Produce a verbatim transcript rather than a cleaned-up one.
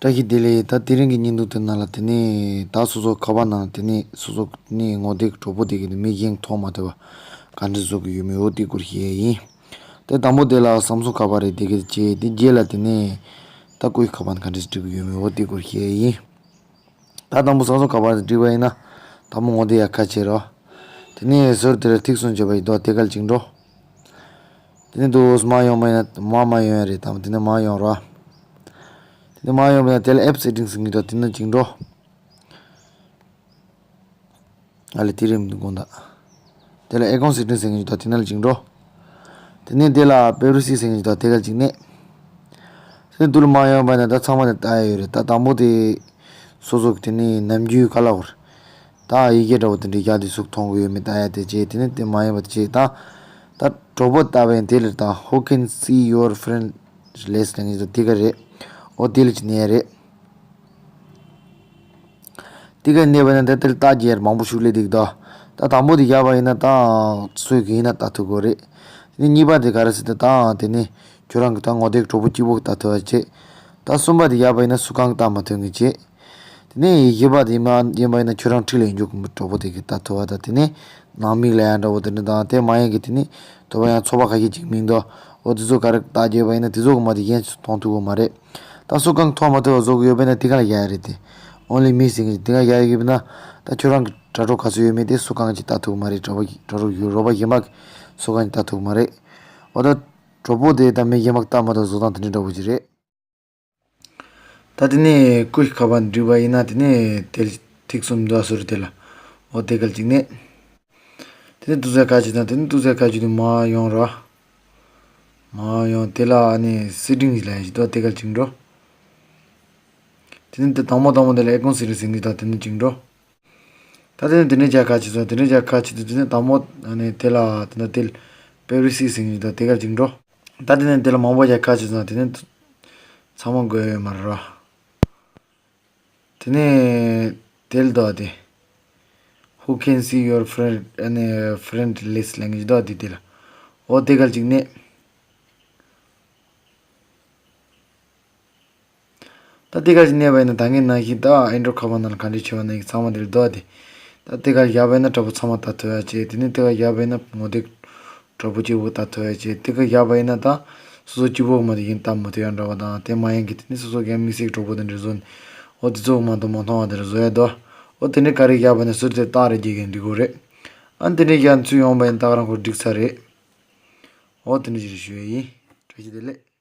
བཀྲ་ཤིས་བདེ་ལེགས། ད་དེ་རིང་གི་བརྙན་ཐུང་དེ་ནང་ལ་དེ་ནས་ད་སོ་སོ་ཁ་པར་ནང་དེ་ནས་སོ་སོ་ནས་ངོ་དེབ་གྲོགས་པོ་དེ་གི་མིང་ཡང་མཐོང་མ་ཐུབ་པ་ག་འདྲ་བཟོ་གི་ཡོད་མེད་འོ་དེ་སྐོར་བཤད་ཡིན། དེ་དང་པོ་དེ་ལ་སམ་སུང་ཁ་པར་རེད། དེ་གི་བྱས་དེ་རྗེས་ལ་དེ་ནས་ད་ཀུའི་ཁ་པར་ག་འདྲ་བསྒྲིག་གི་ཡོད་མེད་འོ་དེ་སྐོར་བཤད་ཡིན། ད་དང་པོ་སམ་སུང་ཁ་པར་བསྒྲིགས་པ་ཡིན་ན་དང་པོ་ངོ་དེབ་ཡར་ཁ་ཕྱེ་རོགས། དེ་ནས་ཟུར་དེར་ཐིག་གསུམ་བྱས་པ་ཡིན་དོ་དེ་གར་ཅིག་འགྲོ། དེ་ནས་འདུག་མར་ཡོང་བ་ཡིན་ན་མར་མར་ཡོང་ཡ་རེད། དང་པོ་དེ་ནས་མར་ཡོང་རོགས། དེ་ནས་མར་ཡོང་བ་ཡིན་ན་དེ་ལ་ཨེབ་སེ་ཊིང་ཟེར་མཁན་འདུག་དེ་ན་ཅིག་འགྲོ། ཨ་ལས་དེ་རིང་དགོངས་དག་དེ་ལ་ཨེ་ཀོན་སེ་ཊིང་ཟེར་མཁན་ཅིག་འདུག་དེ་ན་ལ་ཅིག་འགྲོ། དེ་ནས་དེ་ལ་པེ་རི་སི་ཟེར་མཁན་ཅིག་འདུག་དེ་གར་ཅིག་གནོན། དེ་ནས་དེ་ལ་མར་ཡོང་བ་ན་ད་ཚང་མ་དེ་ལྟ་ཡ་ཡོད་རེད། ད་དང་པོ་དེ་སོ་སོ་གི་དེ་ནས་ནམ་རྒྱུན་ག་ལ་བར་ད་ཡི་གེ་འདྲ་བོ་དེ་འདྲ་རྒྱག་དེ་ཟུག་མཐོང་གི་ཡོད་མེད་ལྟ་ཡ་དེ་བྱས། དེ་ནས་དེ་མར་ཡོང་བ་དེ་བྱས། ད་ད་གྲོགས་པོ་ལྟ་བ་ཡིན་དེ་ལ་ད་Who can see your friend list ལབ་མཁན་ཅིག་འདུག་དེ་ག་རེད། འོ་དེ་ལ་ཅིག་གནོན་ཡ་རེད། དེ་ག་གནོན་པ་ཡིན་ན་ད་དེར་རྟགས་བརྒྱད་མང་པོ་ཞིག་སླེབས་འདུག་ད། ད་དང་པོ་དེ་བཞག་པ་ཡིན་ན་ད་སུ་གི་ཡིན་ན་ལྟ་ཐུབ་ཀྱི་རེད། དེ་ནས་གཉིས་པ་དེ་ག་རེ་ཟེར་ཏེ་ད་དེ་ནས་ཁྱོད་རང་གི་ད་ངོ་དེབ་གྲོགས་པོ་གཅིག་པོ་གིས་ལྟ་ཐུབ་པ་བྱས། ད་གསུམ་པ་དེ་བཞག་པ་ཡིན་ན་སུ་གང་གིས་ལྟ་མ་ཐུབ་མཁན་བྱས། དེ་ནས་བཞི་པ་དེ་ཡིན་པ་ཡིན་པ་ཡིན་ན་ཁྱོད་རང་འཁྲིས་ལ་ཡོད་རྒྱུ་གི་གྲོགས་པོ་དེ་གིས་ལྟ་ཐུབ་པ་དང་། དེ་ནས་ནང་མི་ལ་ཡ་འདྲ་བོ་དེ་འདྲ་དང་། དེ་མ་ཡིན་གི་དེ་ནས་ཐོབ་པ་ཡང་ཚོགས་པ་ཁ་ཤས་ཅིག་མིང་འདོགས། འོ་དེ་ཚོ་ག་རེ་ལྟ་བྱས་པ་ཡིན་ན་དེ་ཚོ་གི་མ་དེ་གཞན་ཚོས་མཐོང་ཐུབ་ཀྱི་མ་རེད། ད་སུ་གང་མཐོང་མ་ཐུབ་པ་བཟོ་གི་ཡོད་པས་ན་དེ་གང་ལ་བཞག་ཡ་རེད་དེ། Only me ཟེར་གི་དེ་གང་བཞག་ཡོད་པས་ན་ད་ཁྱོད་རང་གི་དྲ་གྲོགས་ག་ཚོད་ཡོད་མེད་དེ་སུ་གང་གིས་ལྟ་ཐུབ་ཀྱི་མ་རེད། དྲ་གྲོགས་དྲ་གྲོགས་ཡོད་རོགས་པ་གཞན་པ་གིས་སུ་གང་གིས་ལྟ་ཐུབ་ཀྱི་མ་རེད། འོ་ད་གྲོགས་པོ་དེ་ད་མི་གཞན་པ་གིས་ལྟ་མ་ཐུབ་བཟོ་སྟངས་དེ་འདྲ་འདྲ་བོ་ཅིག་རེད། ད་དེ་ནས་ཀུའི་ཁ་པར་འདྲི་བ་ཡིན་ན་དེ་ནས་དེ་ཐིག་གསུམ་འདུག་ཟུར་དེ་ལ། འོ་དེ་གར་ཅིག་གནོན། དེ་ནས་ཏུ་ཙེ་ཁ་ཅིག་དང་དེ་ནས་ཏུ་ཙེ་ཁ་ཅིག་དེ་མར་ཡོང་རོགས། མར་ཡོང་དེ་ལ་ཨ་ནི་སེ་ཊིང་ལབ་ཡ་ཞིག་འདུག་དེ་གར་ཅིག་འགྲོ། དེ་ནས་དེ་དང་པོ་དང་པོ་དེ་ལ་ཨེ་ཀོན་སེ་ཊིང་ཟེར་མཁན་དང་དེ་ནས་ཅིག་འགྲོ། ད་དེ་ནས་དེ་ནས་རྒྱ་ཁ་ཅིག་སོང་། དེ་ནས་རྒྱ་ཁ་ཅིག་དེ་དེ་ནས་དང་པོ་ཨ་ནི་དེ་ལ་དེ་ནས་དེ་ལ་པེ་རི་སི་ཟེར་མཁན་དང་དེ་གར་ཅིག་འགྲོ། ད་དེ་ནས་དེ་ལ་མང་པོ་རྒྱ་ཁ་ཅིག་སོང་། དེ་ནས་ཚང་མ་དགོས་ཡོད་མ་རེད་རོ། དེ་ནས་དེ་ལ་འདུག་དེ། Who can see your friend ཨ་ནི་friend list ལབ་མཁན་ཅིག་འདུག་དེ་དེ་ལ། འོ་དེ་གར་ཅིག་གནོན། ད་དེ་གར་ཅིག་གནོན་པ་ཡིན་ན་ད་གིན་ནང་བཞིན་ད་ཨེན་ཌོ་རོཌ་ཁ་པར་ནང་ལ་ག་འདྲ་བྱས་པ་ནང་བཞིན་ཚང་མ་དེ་ལ་འདུག་དེ། ད་དེ་གར་བཞག་པ་ཡིན་ན་དྲ་འབུ་ཚང་མ་ལྟ་ཐུབ་ཡ་བྱས། དེ་ནས་དེ་གར་བཞག་པ་ཡིན་ན་ངོ་དེབ་དྲ་འབུ་གཅིག་པོ་ལྟ་ཐུབ་ཡ་བྱས། དེ་གར་བཞག་པ་ཡིན་ན་ད་སོ་སོ་གཅིག་པོ་གིས་མ་དེ་གཞན་ལྟ་མ་ཐུབ་ཡ་འདྲ་བ་དང་། དེ་མ་ཡིན་གི་དེ་ནས་སོ་སོ་གི་དམིགས་བསལ་གྲོགས་པོ་དེ་འདྲ་བཟོ་ནས་འོ་དེ་ཚོ་མ་མཐོང་མ་མཐོང་བ་དེ་འདྲ་བཟོ་ཡ་འདུག་འོ་དེ་འདྲ་ག་རེ་བཞག་པ་ཡིན་ན་ཟུར་དེ་རྟགས་རེ་རྒྱག་གི་འགྲིག་གི་རེད། ཨ་ནི་དེ་འདྲ་བཞག་ཚུར་ཡོང་བ་ཡིན་ན་ད་ག་རང་ཁོ་འགྲིག་ཚར་རེད། འོ་དེ་འདྲ་ཞིག་རེད་ཞུ་ཡ་ཡིན། བཀྲ་ཤིས་བདེ་ལེགས།